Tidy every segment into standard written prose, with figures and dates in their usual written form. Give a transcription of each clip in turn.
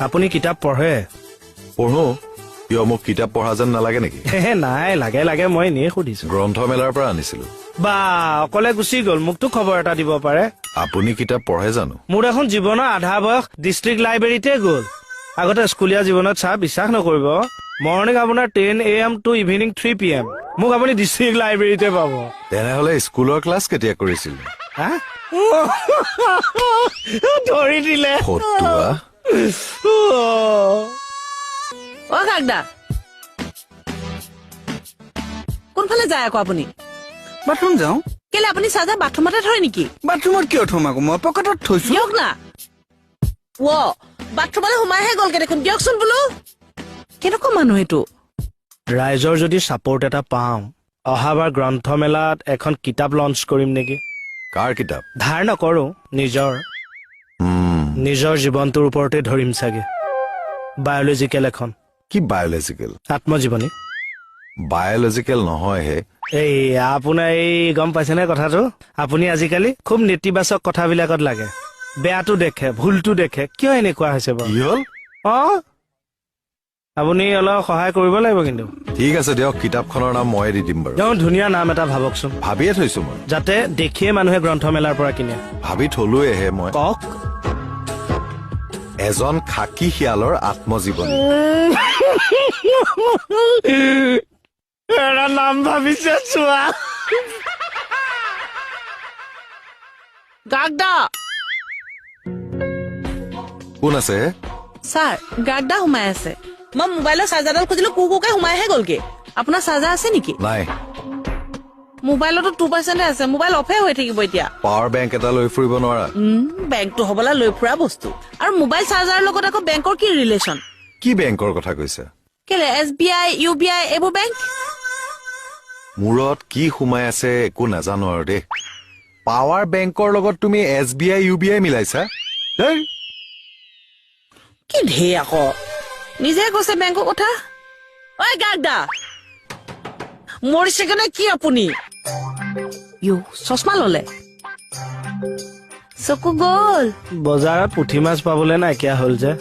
আপুনি কিতাপ পঢ়ে? পঢ়ো। কিয়, মোক কিতাপ পঢ়া যেন নালাগে নেকি? নাই, লাগে লাগে, মই এনেই সুধিছো। গ্ৰন্থমেলাৰ পৰা আনিছিলো। বা, অকলে গুচি গ'ল, মোকতো খবৰ এটা দিব পাৰে। আপুনি কিতাপ পঢ়ে জানো? মোৰ দেখোন জীৱনৰ আধা বয়স ডিষ্ট্ৰিক্ট লাইব্ৰেৰীতে গ'ল। আগতে স্কুলীয়া জীৱনত, ছাৰ বিশ্বাস নকৰিব, মৰ্ণিং আপোনাৰ 10 AM to evening 3 PM মোক আপুনি ডিষ্ট্ৰিক্ট লাইব্ৰেৰীতে পাব। তেনেহলে স্কুলৰ ক্লাছ কেতিয়া কৰিছিল? হা, ধৰি দিলে। ফটুৱা। অ কাকদা, কোনফালে যায় আকৌ আপুনি? বাথৰুম যাওঁ। কেলে, আপুনি চাৰ্জাৰ বাথৰুমতে থয় নেকি? বাথৰুমত কিয় থম আকৌ, মই পকেটত থৈছো। দিয়ক না। ৱ, বাথৰুমলৈ সোমাইহে গ'লগে দেখোন। দিয়কচোন বোলো। কেনেকুৱা মানুহ এইটো? ৰাইজৰ যদি ছাপৰ্ট এটা পাওঁ, অহাবাৰ গ্ৰন্থমেলাত এখন কিতাপ লঞ্চ কৰিম নেকি। কাৰ কিতাপ? ধাৰ নকৰো, নিজৰ নিজৰ জীৱনটোৰ ওপৰতে ধৰিম চাগে। বায়'লজিকেল এখন। কি বায়'লজিকেল? আত্মজীৱনী। বায়'লজিকেল নহয় হে। এই আপোনাৰ এই গম পাইছেনে কথাটো? আপুনি আজিকালি খুব নেতিবাচক কথাবিলাকত লাগে, বেয়াটো দেখে, ভুলটো দেখে। কিয় এনেকুৱা হৈছে বাৰু? কি হ'ল? অ, আপুনি অলপ সহায় কৰিব লাগিব কিন্তু। ঠিক আছে দিয়ক, কিতাপখনৰ নাম ময়ে দি দিম বাৰু। তেওঁ ধুনীয়া নাম এটা ভাবকচোন। ভাবিয়ে থৈছো মই। যাতে দেখিয়ে মানুহে গ্ৰন্থমেলাৰ পৰা কিনে। ভাবি থলোৱেহে মই। কওক। এজন খাকী শিয়ালৰ আত্মজীৱনী। এটা নাম ভাবিছে চোৱা। গাগদা। কোন আছে? ছাৰ, গাগদা সোমাই আছে। মই মোবাইলৰ চাৰ্জাৰডাল খুজিলো, কু কুকে সোমাইহে গ'লগে। আপোনাৰ চাৰ্জাৰ আছে নেকি? নাই। মোবাইলতো 2% আছে, মোবাইল অফে হৈ থাকিব এতিয়া। পাৱাৰ বেংক এটা লৈ ফুৰিব নোৱাৰা? বেংকটো হ'বলা লৈ ফুৰা বস্তু। আৰু মোবাইল চাৰ্জাৰৰ লগত আকৌ বেংকৰ কি ৰিলেশ্যন? কি বেংকৰ কথা কৈছা? কেলে, SBI, UBI এইবোৰ বেংক। মূৰত কি সোমাই আছে একো নাজানো আৰু দেই। পাৱাৰ বেংকৰ লগত তুমি SBI UBI মিলাইছা? ধেই। কি ধেৰ আকৌ, নিজে কৈছে বেংকৰ কথা। ঐ গাগদা, মৰিছেগে নে কি আপুনি? ইউ চশমা ললে, চকু গ'ল। বজাৰত পুঠি মাছ পাবলৈ নাইকিয়া হ'ল যে।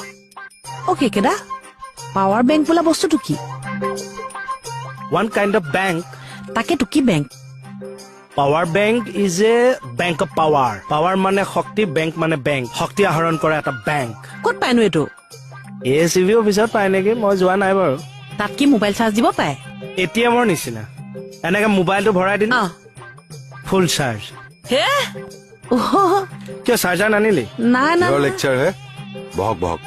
অ' কেকেদা, পাৱাৰ বেংক বোলা বস্তুটো কি? One kind of bank. তাকেতো, কি bank? Power bank is a bank of power. Power মানে শক্তি, বেংক মানে বেংক। শক্তি আহৰণ কৰা এটা বেংক। ক'ত পায়নো এইটো? ACB অফিচত পায় নেকি, মই যোৱা নাই বাৰু। তাত কি মোবাইল চাৰ্জ দিব পায়? ATMৰ নিচিনা, এনেকে মোবাইলটো ভৰাই দিলে ফুল চাৰ্জ। হে, কিয় চাৰ্জাৰ নানিলি? নাই নাই। লেকচাৰ হে। বহক বহক।